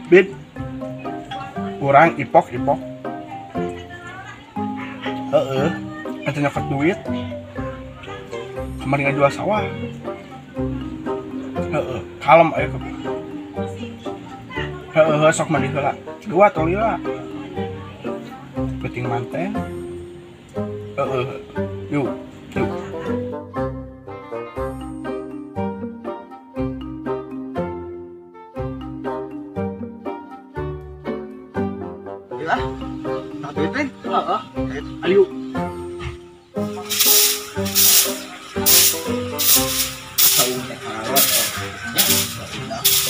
Bid. Urang ipok-ipok. Heeh, atuh nyokot duit. Kemarin ngajual sawah. Heeh, kalem aya ke. Heeh, sok mandi heula. Dua tong lila. Penting manten. Heeh. Yuk, yuk. Lah, nah duit teh. Heeh. Ayo.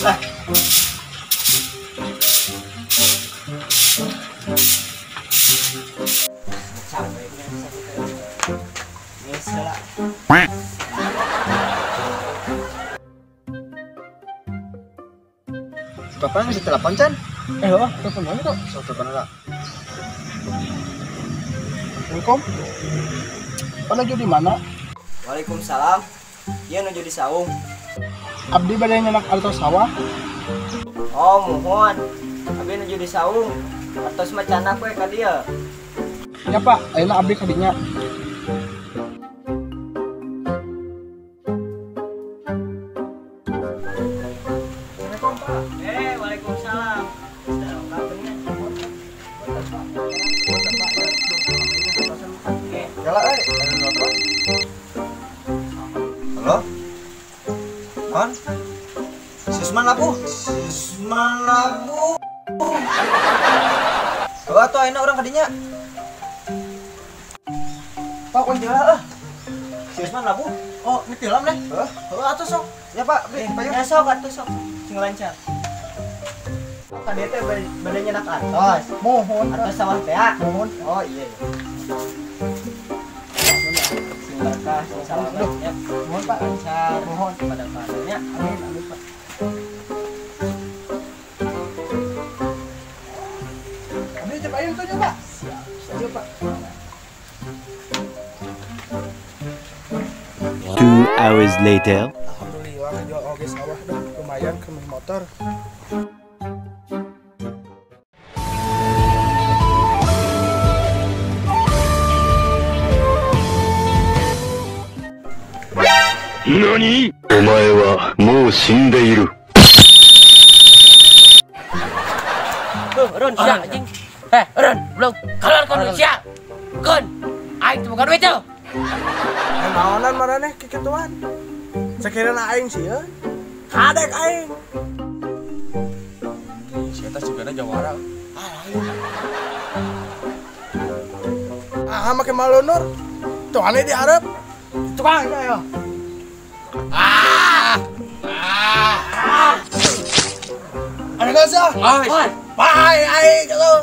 Lah. Bapak ngasih telepon, Chan? Wah, telepon mana kok? So, telepon lah. Assalamualaikum. Pak nuju di mana? Waalaikumsalam. Iya nuju di saung. Abdi bade nyenak artos sawah. Oh, muhun. Abdi nuju di saung. Artos mah canak we ka dieu. Ya Pak, ayeuna abdi ka dinya. Assalamualaikum, Pak. Waalaikumsalam. Halo? Non? Susman labu? Susman labu. Oh, atuh ayeuna urang ka dinya. Pak, kun jalan ah. Si Usman labu. Oh, ini tilam deh. Heeh. Heeh, atuh sok. Ya, Pak, beli payung. Ya sok atuh sok. Sing lancar. Ka dieu teh bade nyenak artos. Mohon. Artos sawah teh. Mohon. Oh, iya iya. Sing berkah, sing salamet ya. Mohon Pak. Lancar. Mohon pada padanya. Amin, amin Pak. Abdi coba ayo tuh Pak. Siap. Siap Pak. 2 hours later. Alhamdulillah jual oge sawah dah lumayan ke motor. 何？お前はもう死んでいる。 Eureun sia anjing. Eureun, belum keluar kau sia. Keun. Aing teu boga duit teu. Naonan maraneh kikituan. Sakirana aing sieun. Kadek aing. Si eta sigana jawara. Ah, lain. Ah, make malunur. Tuh aneh diharap. Tukang ya. Ah! Ah! Ada gak sih? Ah! Bye, aing gitu.